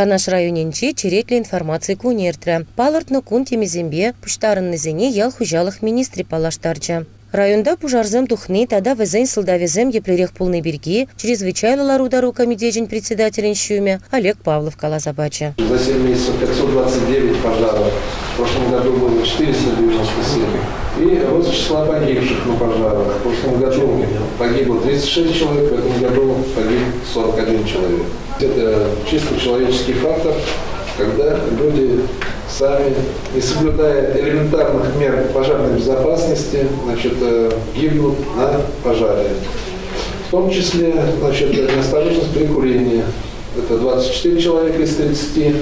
Канаш районӗнче черетлӗ информаци кунӗ иртрӗ. Палӑртнӑ кун темисемпе пуҫтарӑннисене ял хуҫалӑх министрӗ паллаштарчӗ. Районта пушарсем тухни тата вӗсен сӑлтавӗсем еплерех пулни пирки чрезвычайлӑ лару-тӑру комитечӗн председателӗн ҫумӗ Олег Павлов каласа пачӗ. За 7 месяцев 529 пожаров, в прошлом году было 497. И рост числа погибших на пожарах. В прошлом году погибло 36 человек, в этом году погиб 41 человек. Это чисто человеческий фактор, когда люди сами, не соблюдая элементарных мер пожарной безопасности, значит, гибнут на пожаре. В том числе, значит, неосторожность при курении. Это 24 человека из 30,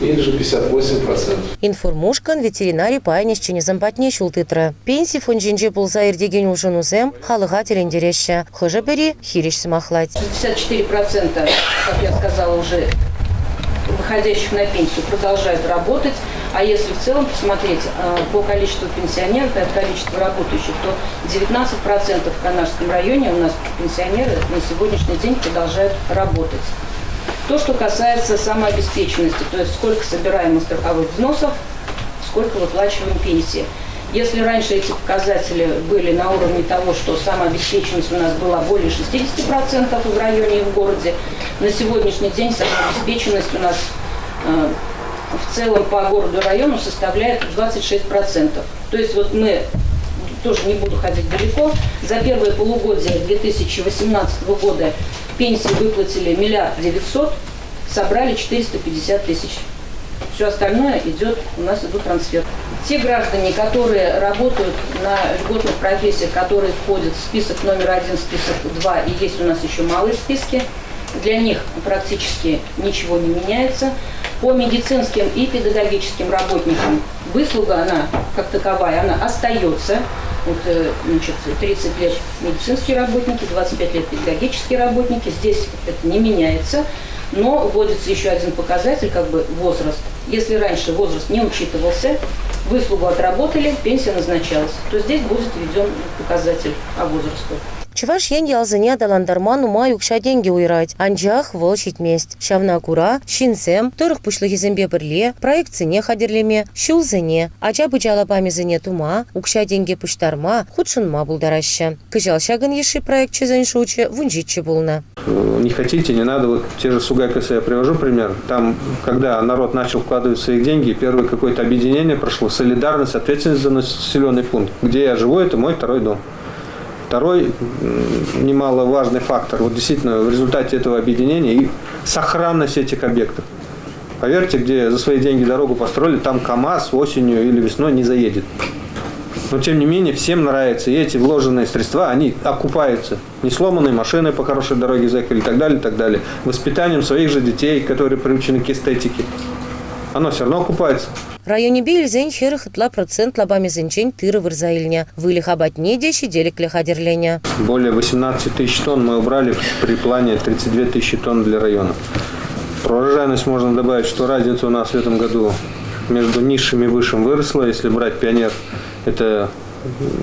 или же 58%. Информушкӑн ветеринари пайӗн ӗҫченӗсем патне ҫул тытрӗ. Пенси фончӗнче пулса иртекен улшӑнусем халӑха тӗлӗнтереҫҫӗ. Хӑшӗ-пӗри хирӗҫ сӑмахлать. 64%, как я сказала уже, выходящих на пенсию продолжают работать. А если в целом посмотреть по количеству пенсионеров и от количества работающих, то 19% в Канашском районе у нас пенсионеры на сегодняшний день продолжают работать. То, что касается самообеспеченности, то есть сколько собираем мы страховых взносов, сколько выплачиваем пенсии. Если раньше эти показатели были на уровне того, что самообеспеченность у нас была более 60% в районе и в городе, на сегодняшний день самообеспеченность у нас в целом по городу и району составляет 26%. То есть вот мы, тоже не буду ходить далеко, за первое полугодие 2018 года пенсии выплатили 1 900 000, собрали 450 тысяч. Все остальное идет, у нас идут трансфер. Те граждане, которые работают на льготных профессиях, которые входят в список номер 1, список 2, и есть у нас еще малые списки, для них практически ничего не меняется. По медицинским и педагогическим работникам выслуга, она как таковая, она остается. Вот, значит, 30 лет медицинские работники, 25 лет педагогические работники. Здесь это не меняется. Но вводится еще один показатель, как бы возраст. Если раньше возраст не учитывался, выслугу отработали, пенсия назначалась, то здесь будет введен показатель по возрасту. Чӑваш Ен ялсене аталантарма нумай укҫа-тенкӗ уйӑрать, анчах вӑл ҫитмест. Ҫавна кура ҫынсем тӑрӑх пуҫлӑхӗсемпе пӗрле проектсене хатӗрлеме, ҫулсене, ача-пӑча лапамӗсене тума, укҫа-тенкӗ пуҫтарма, хутшӑнма пултараҫҫӗ. Кӑҫал ҫакӑн йышши проекчӗсен шучӗ 17 пулнӑ. Не хотите, не надо. Вот те же Сугайкасы я привожу пример. Там, когда народ начал вкладывать свои деньги, первое какое-то объединение прошло, солидарность, ответственность за населенный пункт. Где я живу, это мой второй дом. Второй немаловажный фактор, вот действительно в результате этого объединения и сохранность этих объектов. Поверьте, где за свои деньги дорогу построили, там КАМАЗ осенью или весной не заедет. Но тем не менее всем нравится, и эти вложенные средства, они окупаются. Не сломанные машины по хорошей дороге заехали и так далее, и так далее. Воспитанием своих же детей, которые приучены к эстетике. Оно все равно окупается. Районӗпе илсен 40 ытла процент лапамӗсенчен тырӑ вырса илнӗ. Выльӑх апатне те ҫителӗклӗ хатӗрленӗ. Более 18 тысяч тонн мы убрали при плане 32 тысячи тонн для района. Про урожайность можно добавить, что разница у нас в этом году между низшим и высшим выросла. Если брать Пионер, это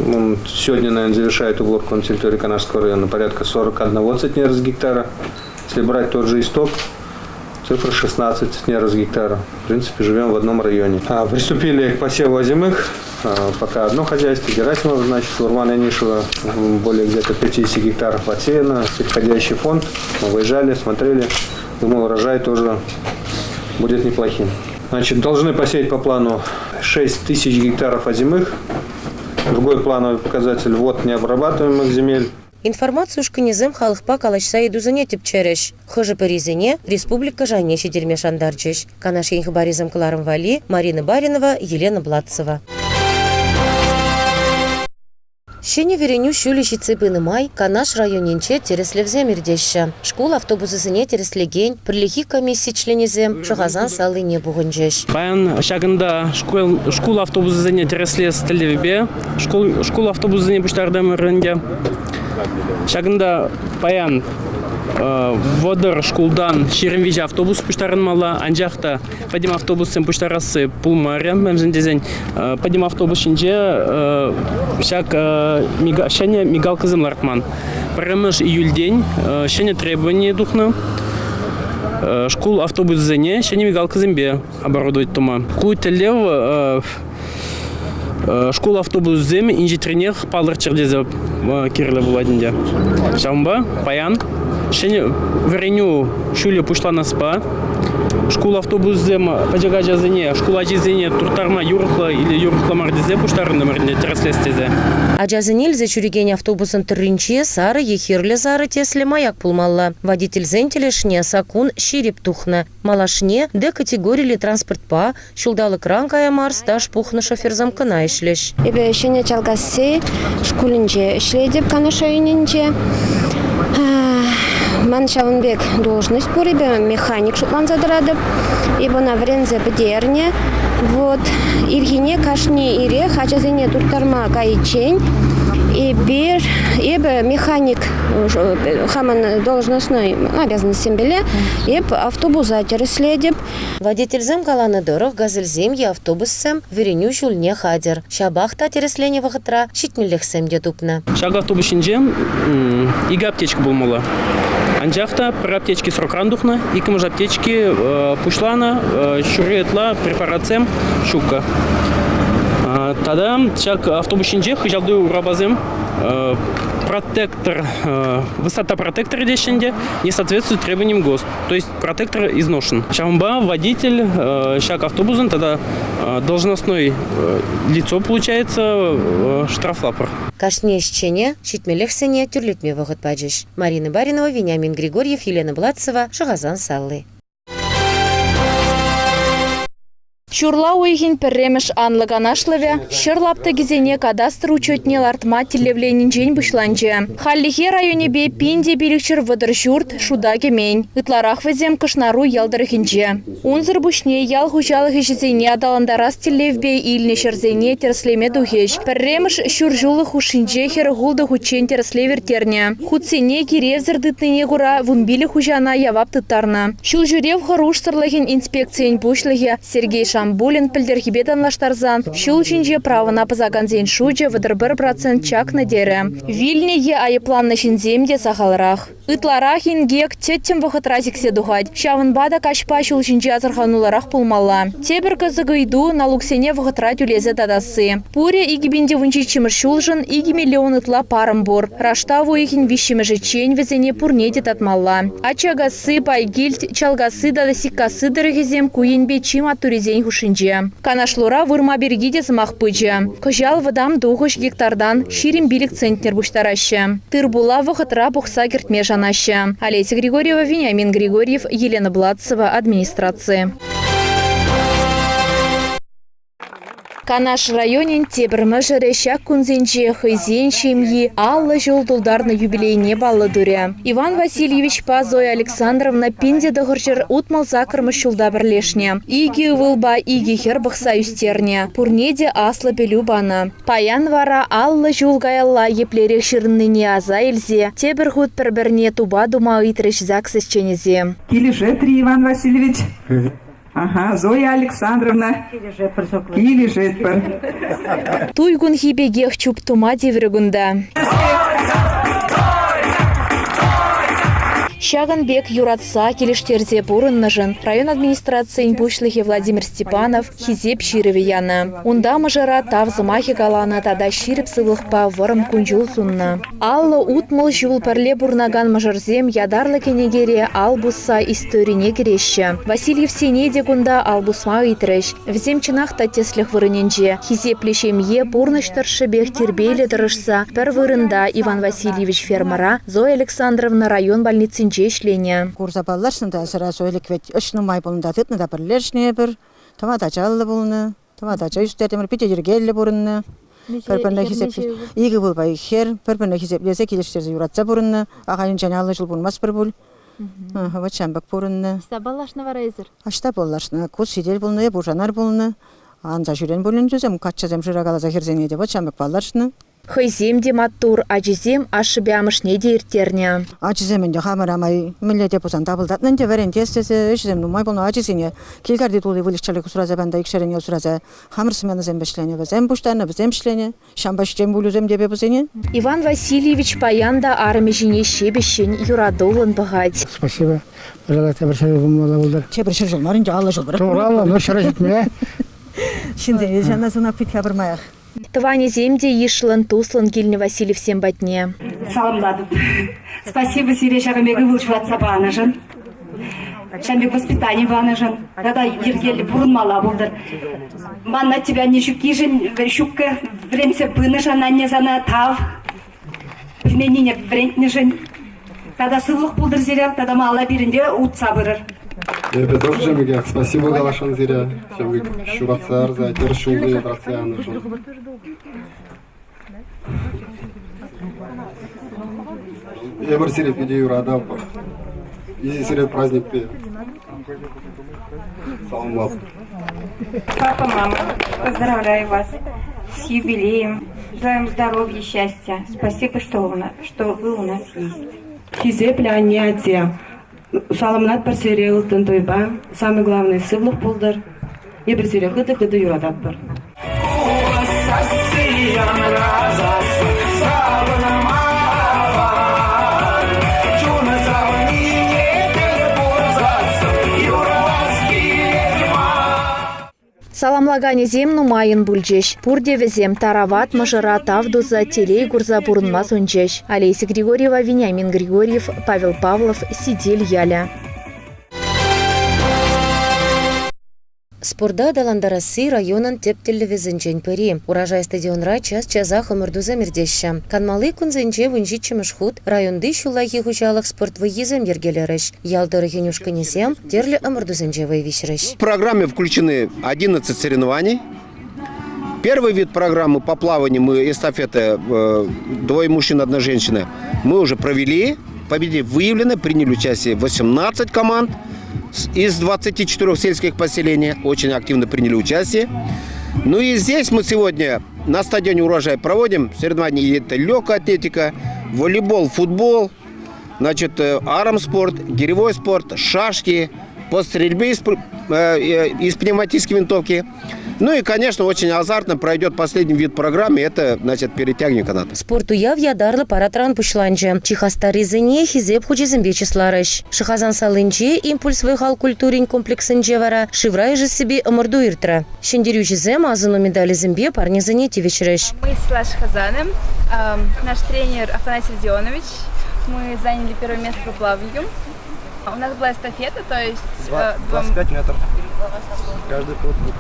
он сегодня, наверное, завершает уборку на территории Канашского района, порядка 41 центнера с гектара. Если брать тот же Исток, цифра 16 центнеров с гектара. В принципе, живем в одном районе. Приступили к посеву озимых. Пока одно хозяйство, Герасимов, значит, Урмана Янишева, более где-то 50 гектаров отсеяно. Подходящий фонд. Мы выезжали, смотрели. Думаю, урожай тоже будет неплохим. Значит, должны посеять по плану 6 тысяч гектаров озимых. Другой плановый показатель – ввод необрабатываемых земель. Информаци ушкӑнӗсем халӑхпа калаҫса ыйтусене тӗпчерӗҫ. Хӑшӗ-пӗрисене республика шайне ҫитерме шантарчӗҫ. Канаш ен хыпарӗсем кӑларӑм валли Марина Баринова, Елена Блатцева. Ҫӗнӗ вӗренӳ ҫулӗ ҫитсе пынӑ май Канаш районӗнче тӗрӗслевсем иртеҫҫӗ. Шкул автобусӗсене тӗрӗслекен пӗрлехи комисси членӗсем Шӑхасан салине пухӑнчӗҫ. Паян ҫакӑнта шкул автобусӗсене тӗрӗслес тӗллевпе шкул автобусӗсене пуҫтартӑмӑр ӗнтӗ. Ҫакӑнта паян 30 шкултан 23 автобус пуҫтарӑнмалла, анчах та пӗтӗм автобуссем пуҫтарасси пулмарӗ, мӗншӗн тесен пӗтӗм автобус ҫинче ҫак ҫӗнӗ мигалкӑсем лартман. 1 июльтен ҫӗнӗ требовани тухнӑ. шкул автобусӗсене ҫӗнӗ мигалкӑсемпе оборудовать тума. Ку тӗллев шкул автобусӗсем инҫетренех палӑртчӑр тесе кирлӗ пулать ӗнтӗ. Ҫавӑнпа паян ҫӗнӗ вӗренӳ ҫулӗ пуҫланаспа шкул автобусӗсем пӗчӗк ачасене, шкул ачисене турттарма юрӑхлӑ или юрӑхлӑ мар тесе пуҫтарӑнтӑмӑр ӗнтӗ тӗрӗслес тесе. Ачасене илсе ҫӳрекен автобусӑн тӑрринче сарӑ е хӗрлӗ сарӑ тӗслӗ маяк пулмалла. Водительсен тӗлӗшне саккун ҫирӗп тухнӑ. Малашне Д категориллӗ транспортпа ҫулталӑкран кая мар стаж пухнӑ шоферсем кӑна ӗҫлӗҫ. Эпӗ Ҫӗнӗ Чалкасси шкулӗнче ӗҫлетӗп, Канаш районӗнче. Ман ҫавӑн пек должность пур, эпӗ механик шутланса тӑратӑп. Эпӗ ӑна вӗренсе пӗтернӗ. Вот ирхине кашни ирех ачасене турттарма кайиччен эпир эпӗ механик хамӑн должностной обязанностьсемпеле эп автобуса тӗрӗслетӗп. Водительсем каланӑ тӑрӑх, газельсем е автобуссем вӗренӳ ҫулне хатӗр. Ҫапах та тӗрӗсленӗ вӑхӑтра ҫитменлӗхсем те тупнӑ. Ҫак автобус ҫинче икӗ аптечка пулмалла. Анчах та пӗр аптечки срокран тухнӑ, иккӗмӗш аптечки пуҫланӑ, ҫурри ытла препаратсем ҫуккӑ. Тата ҫак автобус ҫинче хыҫалти урапасем протектор, высота протектора теҫҫӗ ӗнтӗ, не соответствует требованиям ГОСТ. То есть протектор изношен. Ҫавӑнпа водитель ҫак автобусӑн тата должностной лицо получается штрафлапӑр. Кашни ӗҫчене ҫитмеллехсене тӳрлетме вӑхӑт пачӗҫ. Марина Баринова, Вениамин Григорьев, Елена Блацева, Шӑхасан Салли. Ҫурла уйӑхӗн пӗрремӗш анлӑ канашлӑвӗ ҫӗр лаптӑкӗсене кадастр учетне лартма тӗллевленинчен пуҫланчӗ. Хальлӗхе районӗпе 1530 ҫурт шута кӗмен. Ытларах вӗсем Кӑшнаруй ял тӑрӑхӗнче. Унсӑр пуҫне ял хуҫалӑх ӗҫӗсене аталантарас тӗллевпе илнӗ ҫӗрсене тӗрӗслеме тухӗҫ. Пӗрремӗш ҫур ҫуллӑх хушшинче 46 хутчен тӗрӗслев ирттернӗ. Хутсене киревсӗр тытнине кура 15 хуҫана явап тыттарнӑ. Ҫул ҫӳрев хӑрушсӑрлӑхӗн инспекцийӗн пуҫлӑхӗ Сергей Шамбулин пӗлтӗрхипе танлаштарсан ҫул ҫинче правӑна пӑсакансен шучӗ 31% чакнӑ терӗ. Вилнӗ е айӑпланнӑ ҫынсем те сахалрах. Ытларах инкек тӗттӗм вӑхӑтра сиксе тухать. Ҫавӑнпа та каҫпа ҫул ҫинче асӑрхануллӑрах пулмалла. Тепӗр кӑсӑк ыйту – налуксене вӑхӑтра тӳлесе татасси. Пурӗ 2017 ҫулшӑн 2 миллион ытла парӑм пур. Раштав уйӑхӗн виҫҫӗмӗшӗччен вӗсене пурне те татмалла. Ачакасси, Пайкилт, Чалкасси тата Сиккасси тӑрӑхӗсем ку енпе чи маттуррисен хушшинче. Канашлура вырма пирки те сӑмах пычӗ. Кӑҫал вӑтам тухӑҫ гектартан 25 центнер пуҫтараҫҫӗ. Тыр-пула вӑхӑтра пухса кӗртме шанаҫҫӗ. Олеся Григорьева, Вениамин Григорьев, Елена Блацева, администраци. Канаш районӗн тепӗр мӑшӑрӗ ҫак кунсенче хӑйсен ҫемйи 50 ҫул тултарнӑ юбилейне паллӑ турӗ. Иван Васильевичпа Зоя Александровна 1968 ҫулта пӗрлешнӗ. Икӗ ывӑлпа икӗ хӗр пӑхса ӳстернӗ. Пурне те аслӑ пӗлӳ панӑ. Паян вара 50 ҫул каялла еплерех ҫырӑннине аса илсе тепӗр хут пӗр-пӗрне тупа тума ыйтрӗҫ ЗАГС ӗҫченӗсем. Килӗшет-и, Иван Васильевич? Ага, Зоя Александровна. Килӗшетпӗр ҫапла. Килӗшетпӗр. Туй кунхи пекех чуп тума тиврӗ кунта. Ҫакӑн пек юратса, килӗштерсе пурӑннӑшӑн район администрацийӗн пуҫлӑхӗ Владимир Степанов Хисеп ҫырӑвӗ янӑ. Унта мӑшӑра тав сӑмахӗ каланӑ тата ҫирӗп сывлӑхпа вӑрӑм кун-ҫул суннӑ. 50-60 ҫул пӗрле пурӑнакан мӑшӑрсем ятарлӑ кӗнекере ал пусса историне кӗреҫҫӗ. Васильевсене те кунта ал пусма ыйтрӗҫ. Вӗсем чӑнах та тӗслӗх вырӑнӗнче. Хисеплӗ ҫемье пурнӑҫ тӑршшӗпех тирпейлӗ тӑрӑшса пӗр вырӑнта Иван Васильевич фермӑра, Зоя Александровна район больницинче ӗҫленӗ. Курса паллашнӑ та сразу ӗлӗк вӗт ӗҫ нумай пулнӑ та тытнӑ та пӗрлешнӗ эпир. Тӑват ачаллӑ пулнӑ. Тӑват ача ӳстертӗмӗр, питӗ йӗркеллӗ пурӑннӑ. Пӗр-пӗрне хисеп икӗ ывӑлпа ик хӗр, пӗр-пӗрне хисеплесе, килӗштерсе юратса пурӑннӑ. Ахалӗнчен 50 ҫул пурӑнмастпӑр пуль. Вӑт ҫавӑн пек пурӑннӑ. Ӑҫта паллашнӑ вара эсир? Ӑҫта паллашнӑ? Ку сидел пулнӑ, эп ушанар пулнӑ. Анса ҫӳрен пулин тесем, каччӑсем шыракаласа хӗрсене те вӑт ҫавӑн пек паллашнӑ. Хӑйсем те маттур, ачисем ашшӗпе амӑшне те ирттернӗ. Ачисем ӗнтӗ хамӑра май мӗнле те пулсан тапӑлтатнӑ ӗнтӗ вӗрентес тесе ӗҫсем нумай пулнӑ ачисене кил-карти тулли выльӑх-чӗрлӗх усраса панта икшерӗне усраса хамӑр сменӑсем вӗҫленӗ, вӗсем пуҫтарнӑ, вӗсем ӗҫленӗ. Ҫампа ҫитен пулюсем тепе вӗсене. Иван Васильевич паян та арӑмӗ ҫине ҫепӗҫҫӗн, юратуллӑн пӑхать. Спасибо. Пожалуйста, тепӗр ҫӗр пулмалла пултӑр. Тепӗр 100 ҫул мар ӗнтӗ, 50 ҫул пӗрех. Тураллӑ, но ҫӗре ҫитме. Ҫынсене ҫавна сунап пит хапӑрмаях. Тӑванӗсем те йышлӑн, туслӑн килнӗ Васильевсем патне. Саламлатӑп. Спасибо сире ҫакӑн пек ывӑл ҫуратса панӑшӑн, ҫавӑн пек воспитани панӑшӑн тата йӗркеллӗ пурӑнмалла пултӑр. Ман аттепе анне ҫуккишӗн ҫуккӑ вӗрентсе пынӑшӑн анне сана тав. Пӗлменнине вӗрентнӗшӗн. Тата сывлӑх пултӑр сире, тата малалла пирӗнпе утса пырӑр. Эпӗ тоже ҫав пекех спасибо каласшӑн сире, ҫав пек ҫуратса ярса, тӗрӗс ҫулсене тӑратса янӑшӑн. Эпир сире питӗ юрататпӑр. И сире праздникпе саламлатпӑр. Папа, мама, поздравляю вас с юбилеем. Желаем здоровья, счастья. Спасибо, что, у нас, что вы у нас есть. Хисеплӗ анне атте, саламлатпӑр сире ылтӑн туйпа. Самое главное, сывлӑх пултӑр. Эпир сире хытӑ-хытӑ юрататпӑр. Саламлаканӗсем нумаййӑн пулчӗҫ. Пурте вӗсем тарават мӑшӑра тав туса телей курса пурӑнма сунчӗҫ. Олеся Григорьева, Вениамин Григорьев, Павел Павлов, Сител ялӗ. Спорта аталантарасси районӑн тӗп тӗллевӗсенчен пӗри. Урожай стадионра час-часах ӑмӑртусем иртеҫҫӗ. Канмалли кунсенче 17-мӗш хут районти ҫуллахи хуҫалӑх спорт вӑййисем йӗркелерӗҫ. Ял тӑрӑхӗн ушкӑнӗсем тӗрлӗ ӑмӑртусенче вӑй виҫрӗҫ. В программе включены 11 соревнований. Первый вид программы по плаванию мы эстафеты двое мужчин, одна женщина, мы уже провели. Победители выявлены, приняли участие 18 команд из 24 сельских поселений, очень активно приняли участие. Ну и здесь мы сегодня на стадионе «Урожай» проводим соревнования. Это легкая атлетика, волейбол, футбол, значит, армспорт, гиревой спорт, шашки, по стрельбе из пневматической винтовки. Ну и, конечно, очень азартно пройдет последний вид программы, это, значит, перетягивание каната. Спорт уяв ятарлӑ парадран пуҫланчӗ. Чи хастаррисене хисеп хучӗсемпе чысларӗҫ. Шӑхасан салинче импульс вӑй-хал культурин комплексӗнче вара шывра ишессипе ӑмӑрту иртрӗ. Ҫӗнтерӳҫӗсем асӑну медалӗсемпе парнесене тивӗҫрӗҫ. Мы с Шахазаном, наш тренер Афанасий Родионович. Мы заняли первое место по плаванию. У нас была эстафета, то есть... 25 метров. Каждый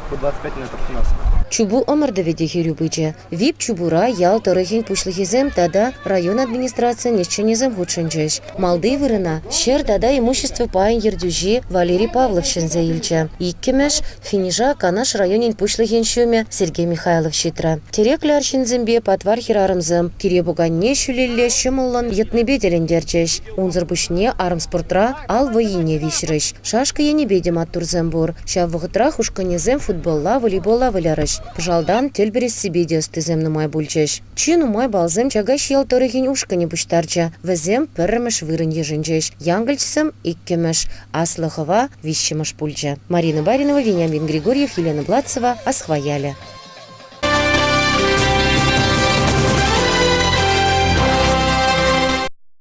по 25 метров у нас. Чупу ӑмӑртӑвӗ те хӗрӳ пычӗ. ВИП-чупура ял тӑрӑхӗн пуҫлӑхӗсем тата район администрацийӗн ӗҫченӗсем хутшӑнчӗҫ. Малти вырӑна ҫӗр тата имущество пайӗн ертӳҫи Валерий Павлов ҫӗнсе илчӗ. Иккӗмӗш финиша Канаш районӗн пуҫлӑхӗн ҫумӗ Сергей Михайлов ҫитрӗ. Тӗреклӗ арҫынсемпе патвар хӗрарӑмсем кире пуканне ҫӳлелле ҫӑмӑллӑн йӑтнипе тӗлӗнтерчӗҫ. Унсӑр пуҫне армспортра ал вӑййине виҫрӗҫ. Шашка енӗпе те маттурсем пур. Ҫав вӑхӑтрах ушкӑнӗсем футболла, волейболла вылярӗҫ. Пӑшалтан тӗл перессипе те ӑстисем нумай пулчӗҫ. Чи нумай баллсем Чакаҫ ял тӑрӑхӗн ушкӑнӗ пуҫтарчӗ. Вӗсем пӗрремӗш вырӑн йышӑнчӗҫ. Янкӑлчсем иккӗмӗш, Аслӑ Хӑва виҫҫӗмӗш пулчӗ. Марина Баринова, Вениамин Григорьев, Елена Блацева, Асхва ялӗ.